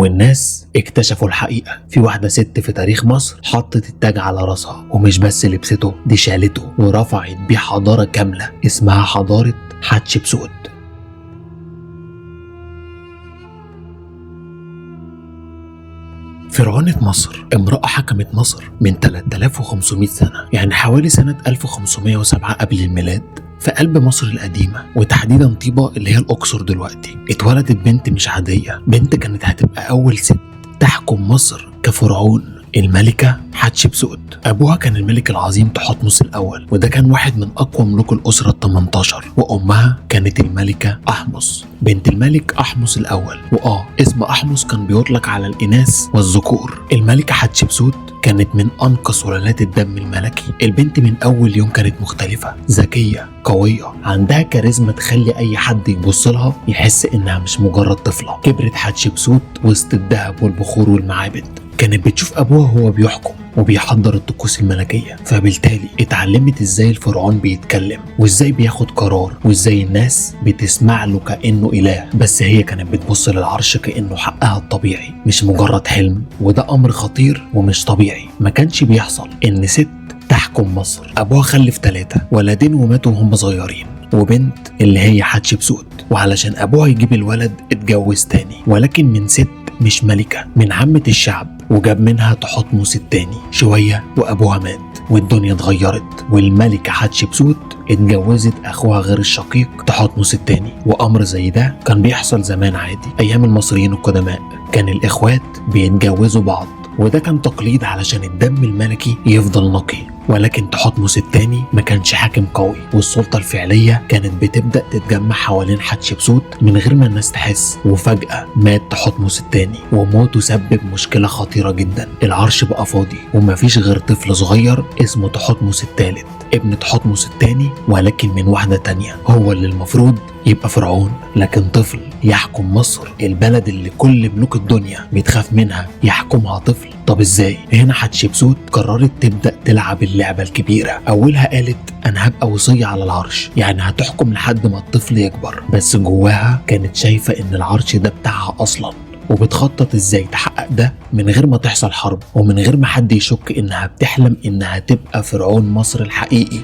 والناس اكتشفوا الحقيقة. في واحدة ست في تاريخ مصر حطت التاج على راسها، ومش بس لبسته، دي شالته ورفعت بيه حضارة كاملة اسمها حضارة حتشبسوت. فرعونة مصر امرأة حكمت مصر من 3500 سنة، يعني حوالي سنة 1507 قبل الميلاد، في قلب مصر القديمة وتحديدا طيبة اللي هي الأقصر دلوقتي. اتولدت بنت مش عادية، بنت كانت هتبقى أول ست تحكم مصر كفرعون، الملكة حتشبسوت. أبوها كان الملك العظيم تحتمس الأول، وده كان واحد من أقوى ملوك الأسرة ال18، وأمها كانت الملكة أحمس بنت الملك أحمس الأول. اسم أحمس كان بيطلق على الإناث والذكور. الملكة حتشبسوت كانت من أنقى سلالات الدم الملكي. البنت من أول يوم كانت مختلفة، ذكية، قوية، عندها كاريزما تخلي أي حد يبص لها يحس إنها مش مجرد طفلة. كبرت حتشبسوت وسط الذهب والبخور والمعابد. كانت بتشوف أبوها وهو بيحكم وبيحضر الطقوس الملكية، فبالتالي اتعلمت ازاي الفرعون بيتكلم وازاي بياخد قرار وازاي الناس بتسمع له كأنه إله. بس هي كانت بتبص للعرش كأنه حقها الطبيعي، مش مجرد حلم، وده أمر خطير ومش طبيعي. ما كانش بيحصل إن ست تحكم مصر. أبوها خلف 3 ولدين وماتوا وهم صغيرين، وبنت اللي هي حتشبسوت. وعلشان أبوها يجيب الولد اتجوز تاني، ولكن من ست مش ملكة، من عامة الشعب، وجاب منها تحتمس التاني. شوية وأبوها مات والدنيا اتغيرت، والملكة حتشبسوت اتجوزت أخوها غير الشقيق تحتمس التاني. وأمر زي ده كان بيحصل زمان عادي، أيام المصريين القدماء كان الإخوات بيتجوزوا بعض، وده كان تقليد علشان الدم الملكي يفضل نقي. ولكن تحتمس الثاني ما كانش حاكم قوي، والسلطة الفعلية كانت بتبدأ تتجمع حوالين حتشبسوت من غير ما الناس تحس. وفجأة مات تحتمس الثاني، وموته سبب مشكلة خطيرة جدا. العرش بقى فاضي ومفيش غير طفل صغير اسمه تحتمس الثالث، ابن تحتمس الثاني، ولكن من واحدة تانية، هو اللي المفروض يبقى فرعون. لكن طفل يحكم مصر، البلد اللي كل ملوك الدنيا بتخاف منها، يحكمها طفل؟ طب ازاي؟ هنا حتشبسوت قررت تبدأ تلعب اللعبة الكبيرة. أولها قالت أنا هبقى وصية على العرش، يعني هتحكم لحد ما الطفل يكبر. بس جواها كانت شايفة إن العرش ده بتاعها أصلا، وبتخطط ازاي تحقق ده من غير ما تحصل حرب، ومن غير ما حد يشك إنها بتحلم إنها تبقى فرعون مصر الحقيقي.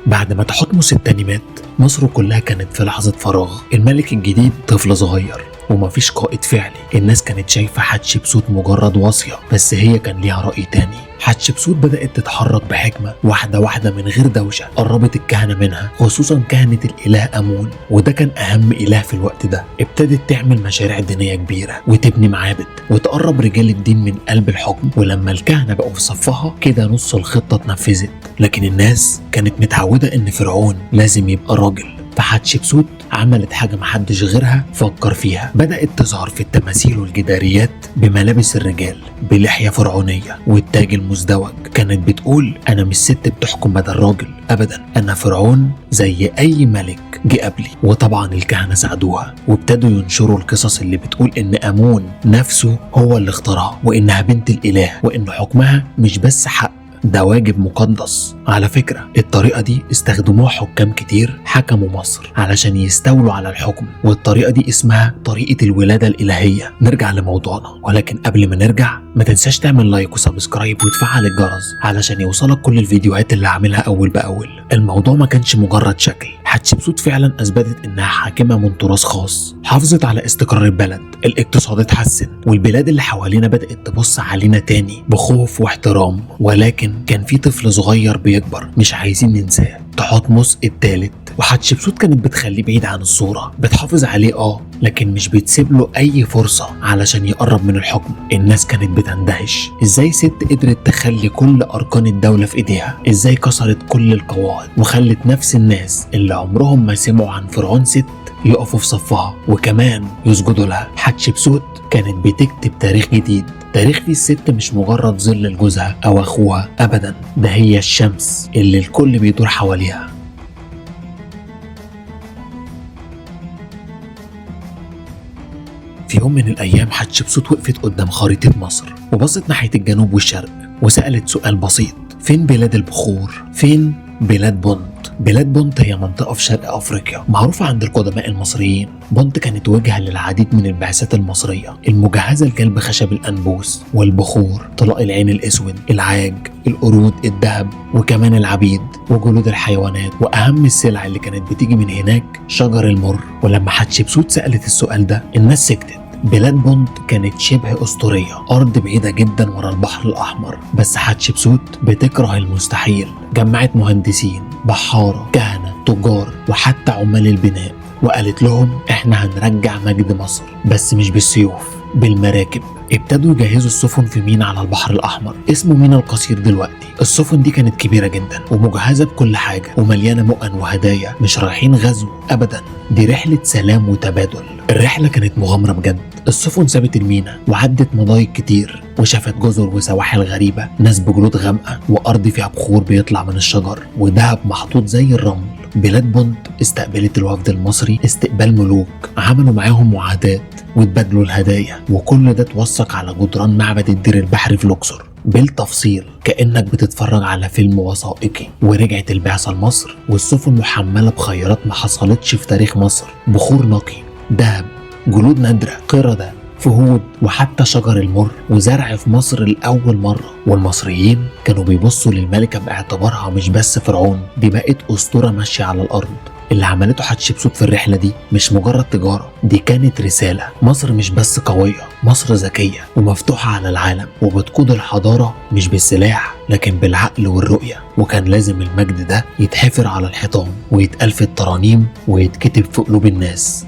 بعد ما تحتمس التاني مات، مصر كلها كانت في لحظة فراغ. الملك الجديد طفل صغير ومفيش قائد فعلي. الناس كانت شايفة حتشبسوت مجرد وصية، بس هي كان ليها رأي تاني. حتشبسوت بدأت تتحرك بحكمة، واحدة واحدة من غير دوشة. قربت الكهنة منها، خصوصا كهنة الإله أمون، وده كان أهم إله في الوقت ده. ابتدت تعمل مشاريع دينية كبيرة وتبني معابد وتقرب رجال الدين من قلب الحكم. ولما الكهنة بقوا في صفها كده نص الخطة اتنفذت. لكن الناس كانت متعودة إن فرعون لازم يبقى راجل، فحتشبسوت عملت حاجة محدش غيرها فكر فيها. بدأت تظهر في التماثيل والجداريات بملابس الرجال، بلحية فرعونية والتاج المزدوج. كانت بتقول أنا مش ست بتحكم بدل راجل أبدا، أنا فرعون زي أي ملك جه قبلي. وطبعا الكهنة ساعدوها وابتدوا ينشروا القصص اللي بتقول إن أمون نفسه هو اللي اختارها، وإنها بنت الإله، وإن حكمها مش بس حق، ده واجب مقدس. على فكرة الطريقة دي استخدموها حكام كتير حكموا مصر علشان يستولوا على الحكم، والطريقة دي اسمها طريقة الولادة الإلهية. نرجع لموضوعنا، ولكن قبل ما نرجع ما تنساش تعمل like و subscribe وتفعل الجرس علشان يوصلك كل الفيديوهات اللي هعملها أول بأول. الموضوع ما كانش مجرد شكل، حتشبسوت فعلا أثبتت إنها حاكمة من تراث خاص، حافظت على استقرار البلد، الاقتصاد اتحسن، والبلاد اللي حوالينا بدأت تبص علينا تاني بخوف واحترام. ولكن كان في طفل صغير بيكبر مش عايزين ننساه، تحتمس الثالث. وحتشبسوت كانت بتخليه بعيد عن الصورة، بتحافظ عليه لكن مش بتسيب له أي فرصة علشان يقرب من الحكم. الناس كانت بتندهش ازاي ست قدرت تخلي كل أركان الدولة في ايديها، ازاي كسرت كل القواعد وخلت نفس الناس اللي عمرهم ما سمعوا عن فرعون ست يقفوا في صفها وكمان يسجدوا لها. حتشبسوت كانت بتكتب تاريخ جديد، تاريخ فيه الست مش مجرد ظل لجوزها أو أخوها أبدا، ده هي الشمس اللي الكل بيدور حواليها. في يوم من الأيام حتشبسوت وقفت قدام خريطة مصر وبصت ناحية الجنوب والشرق وسألت سؤال بسيط: فين بلاد البخور؟ فين بلاد بونت؟ بلاد بونت هي منطقة في شرق أفريقيا معروفة عند القدماء المصريين. بونت كانت وجهة للعديد من البعثات المصرية المجهزة لجلب خشب الأنبوس والبخور، طلاء العين الأسود، العاج، القرود، الذهب، وكمان العبيد وجلود الحيوانات. وأهم السلع اللي كانت بتيجي من هناك شجر المر. ولما حتشبسوت سألت السؤال ده الناس سكتت. بلاد بونت كانت شبه أسطورية، أرض بعيدة جدا ورا البحر الأحمر، بس حتشبسوت بتكره المستحيل. جمعت مهندسين، بحارة، كهنة، تجار، وحتى عمال البناء، وقالت لهم احنا هنرجع مجد مصر، بس مش بالسيوف، بالمراكب. ابتدوا يجهزوا السفن في مينا على البحر الأحمر اسمه مينا القصير دلوقتي. السفن دي كانت كبيرة جدا ومجهزة بكل حاجة ومليانة مؤن وهدايا، مش رايحين غزو أبدا، دي رحلة سلام وتبادل. الرحلة كانت مغامرة بجد. السفن سابت المينا وعدت مضايق كتير وشافت جزر وسواحل غريبة، ناس بجلود غامقة وأرض فيها بخور بيطلع من الشجر وذهب محطوط زي الرمل. بلاد بونت استقبلت الوفد المصري استقبال ملوك، عملوا معاهم معاهدات وتبادلوا الهدايا، وكل ده اتوثق على جدران معبد الدير البحري في الأقصر بالتفصيل كأنك بتتفرج على فيلم وثائقي. ورجعت البعثة لمصر والسفن محملة بخيرات ما حصلتش في تاريخ مصر، بخور نقي، ذهب، جلود نادرة، قردة، فهود، وحتى شجر المر، وزرع في مصر لأول مرة. والمصريين كانوا بيبصوا للملكة باعتبارها مش بس فرعون، دي بقت أسطورة ماشية على الأرض. اللي عملته حتشبسوت في الرحلة دي مش مجرد تجارة، دي كانت رسالة. مصر مش بس قوية، مصر ذكية ومفتوحة على العالم وبتقود الحضارة مش بالسلاح لكن بالعقل والرؤية. وكان لازم المجد ده يتحفر على الحيطان ويتقال في الترانيم ويتكتب في قلوب الناس.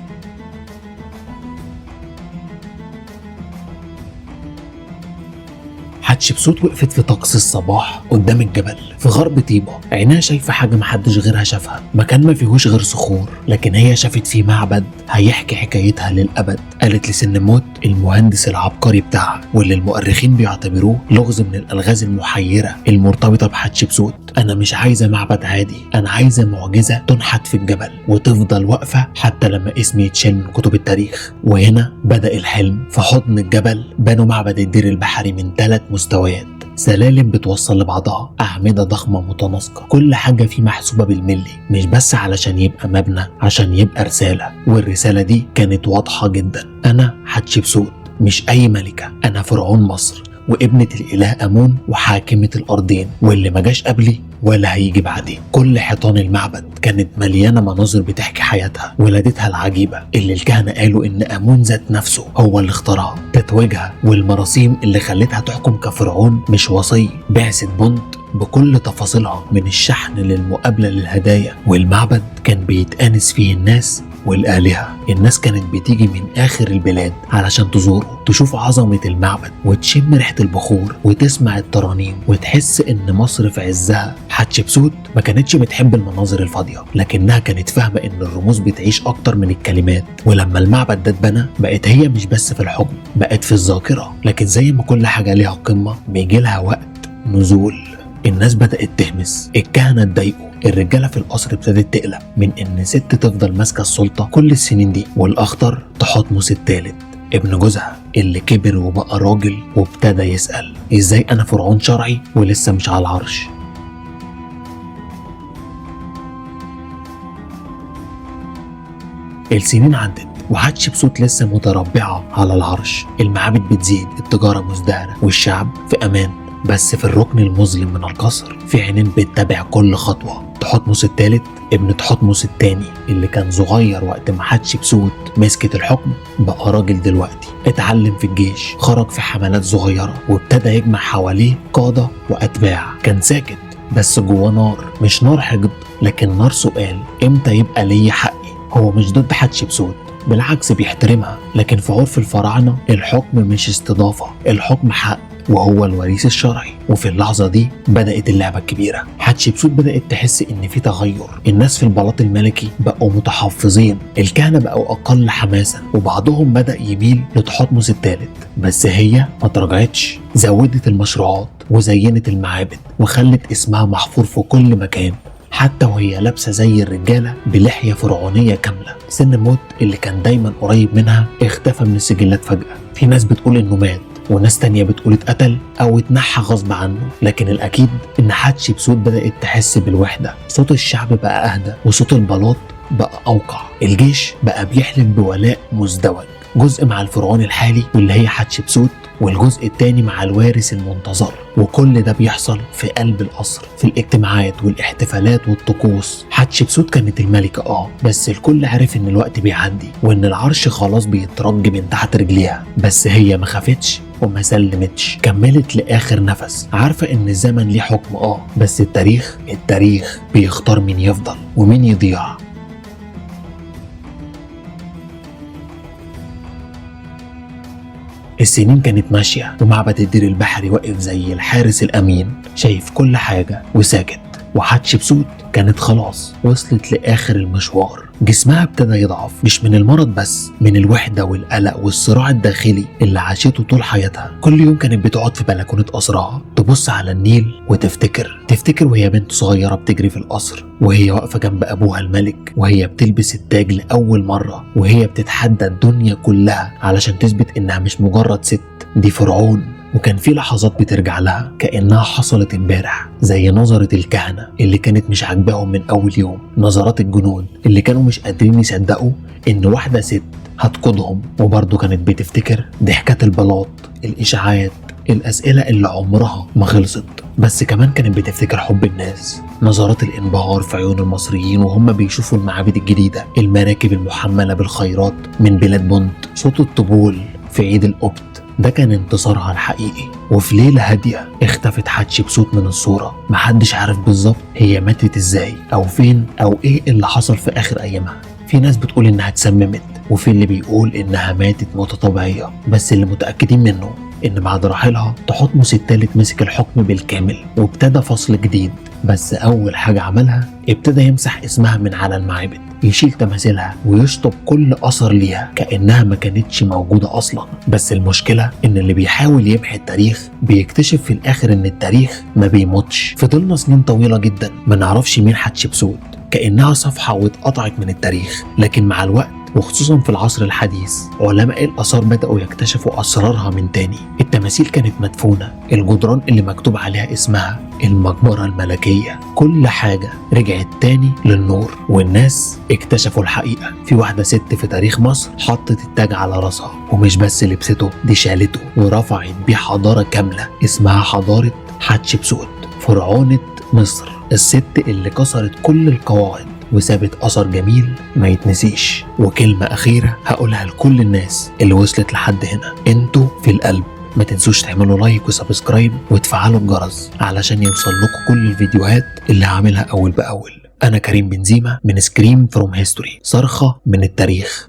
حتشبسوت وقفت في طقس الصباح قدام الجبل في غرب طيبة، عينها شايفة حاجة محدش غيرها شافها، مكان ما فيهوش غير صخور، لكن هي شافت فيه معبد هيحكي حكايتها للأبد. قالت لسنموت المهندس العبقري بتاعها واللي المؤرخين بيعتبروه لغز من الألغاز المحيرة المرتبطة بحتشبسوت، أنا مش عايزة معبد عادي، أنا عايزة معجزة تنحت في الجبل وتفضل واقفة حتى لما اسمي يتشال من كتب التاريخ. وهنا بدأ الحلم. في حضن الجبل بنوا معبد الدير البحري من 3 مستويات، سلالم بتوصل لبعضها، أعمدة ضخمة متناسقة، كل حاجة فيه محسوبة بالملي، مش بس علشان يبقى مبنى، عشان يبقى رسالة. والرسالة دي كانت واضحة جدا، أنا حتشبسوت مش أي ملكة، أنا فرعون مصر وابنة الإله أمون وحاكمة الأرضين، واللي ما جاش قبلي ولا هيجي بعدي. كل حيطان المعبد كانت مليانة مناظر بتحكي حياتها، ولادتها العجيبة اللي الكهنة قالوا إن أمون ذات نفسه هو اللي اختارها، تتويجها والمراسيم اللي خلتها تحكم كفرعون مش وصي. بعثة بونت بكل تفاصيلها من الشحن للمقابلة للهدايا، والمعبد كان بيتآنس فيه الناس والآلهة. الناس كانت بتيجي من آخر البلاد علشان تزوره، تشوف عظمة المعبد وتشم ريحة البخور وتسمع الترانيم وتحس إن مصر في عزها. حتشبسوت ما كانتش بتحب المناظر الفاضية، لكنها كانت فاهمة إن الرموز بتعيش أكتر من الكلمات. ولما المعبد ده اتبنى بقت هي مش بس في الحكم، بقت في الذاكرة. لكن زي ما كل حاجة ليها قمة بيجي لها وقت نزول. الناس بدأت تهمس، الكهنة اتضايقوا، الرجالة في القصر ابتدت تقلق من إن ست تفضل ماسكة السلطة كل السنين دي. والأخطر تحتمس الثالث ابن جوزها اللي كبر وبقى راجل وابتدى يسأل إزاي أنا فرعون شرعي ولسه مش على العرش. السنين عدت وحتشبسوت لسه متربعة على العرش، المعابد بتزيد، التجارة مزدهرة، والشعب في أمان. بس في الركن المظلم من القصر في عينين بتتابع كل خطوة. تحتمس الثالث ابن تحتمس الثاني اللي كان صغير وقت ما حتشبسوت مسكت الحكم بقى راجل دلوقتي، اتعلم في الجيش، خرج في حملات صغيرة، وابتدى يجمع حواليه قادة وأتباع. كان ساكت بس جواه نار، مش نار حقد لكن نار سؤال، امتى يبقى لي حقي؟ هو مش ضد حتشبسوت، بالعكس بيحترمها، لكن في عرف الفراعنة الحكم مش استضافة، الحكم حق، وهو الوريث الشرعي. وفي اللحظة دي بدأت اللعبة الكبيرة. حتشبسوت بدأت تحس إن في تغير، الناس في البلاط الملكي بقوا متحفظين، الكهنة بقوا أقل حماسة، وبعضهم بدأ يميل لتحتمس الثالث. بس هي ما تراجعتش، زودت المشروعات وزينت المعابد وخلت اسمها محفور في كل مكان، حتى وهي لابسة زي الرجالة بلحية فرعونية كاملة. سن موت اللي كان دايما قريب منها اختفى من السجلات فجأة. في ناس بتقول إنه مات، وناس تانية بتقول اتقتل أو اتنحى غصب عنه. لكن الأكيد إن حتشبسوت بدأت تحس بالوحدة، صوت الشعب بقى أهدى وصوت البلاط بقى أوقع. الجيش بقى بيحلف بولاء مزدوج، جزء مع الفرعون الحالي واللي هي حتشبسوت، والجزء الثاني مع الوارث المنتظر. وكل ده بيحصل في قلب القصر، في الاجتماعات والاحتفالات والطقوس. حتشبسوت كانت الملكة بس الكل عرف ان الوقت بيعدي وان العرش خلاص بيترج من تحت رجليها. بس هي ما خافتش وما سلمتش، كملت لآخر نفس، عارفة ان الزمن ليه حكم بس التاريخ بيختار مين يفضل ومين يضيع. السنين كانت ماشية ومعبد الدير البحري واقف زي الحارس الأمين، شايف كل حاجة وساكت. وحتشبسوت كانت خلاص وصلت لآخر المشوار، جسمها ابتدى يضعف، مش من المرض بس، من الوحدة والقلق والصراع الداخلي اللي عاشته طول حياتها. كل يوم كانت بتقعد في بلكونة قصرها تبص على النيل وتفتكر، تفتكر وهي بنت صغيرة بتجري في القصر، وهي واقفة جنب أبوها الملك، وهي بتلبس التاج لأول مرة، وهي بتتحدى الدنيا كلها علشان تثبت إنها مش مجرد ست، دي فرعون. وكان في لحظات بترجع لها كأنها حصلت امبارح، زي نظرة الكهنة اللي كانت مش عاجباهم من أول يوم، نظرات الجنود اللي كانوا مش قادرين يصدقوا إن واحدة ست هتقودهم. وبرضه كانت بتفتكر ضحكات البلاط، الإشاعات، الأسئلة اللي عمرها ما خلصت. بس كمان كانت بتفتكر حب الناس، نظرات الانبهار في عيون المصريين وهم بيشوفوا المعابد الجديدة، المراكب المحملة بالخيرات من بلاد بونت، صوت الطبول في عيد القبط. ده كان انتصارها الحقيقي. وفي ليلة هادية اختفت حتشبسوت من الصورة، محدش عارف بالظبط هي ماتت ازاي او فين او ايه اللي حصل في اخر ايامها. في ناس بتقول انها اتسممت، وفي اللي بيقول انها ماتت موتة طبيعية. بس اللي متأكدين منه ان بعد رحيلها تحتمس الثالث مسك الحكم بالكامل وابتدى فصل جديد. بس اول حاجة عملها ابتدى يمسح اسمها من على المعابد، يشيل تماثيلها ويشطب كل اثر ليها كانها ما كانتش موجودة اصلا. بس المشكلة ان اللي بيحاول يمحي التاريخ بيكتشف في الاخر ان التاريخ ما بيموتش. فضلنا سنين طويلة جدا ما نعرفش مين حتشبسوت، كانها صفحة واتقطعت من التاريخ. لكن مع الوقت وخصوصا في العصر الحديث علماء الآثار بدأوا يكتشفوا أسرارها من تاني. التماثيل كانت مدفونة، الجدران اللي مكتوب عليها اسمها، المقبرة الملكية، كل حاجة رجعت تاني للنور والناس اكتشفوا الحقيقة. في واحدة ست في تاريخ مصر حطت التاج على راسها، ومش بس لبسته، دي شالته ورفعت بيه حضارة كاملة اسمها حضارة حتشبسوت، فرعونة مصر، الست اللي كسرت كل القواعد وسابت أثر جميل ما يتنسيش. وكلمة أخيرة هقولها لكل الناس اللي وصلت لحد هنا، انتوا في القلب. ما تنسوش تعملوا like و subscribe وتفعلوا الجرس علشان يوصل لكم كل الفيديوهات اللي هعملها أول بأول. أنا كريم بنزيما من Scream From History، صرخة من التاريخ.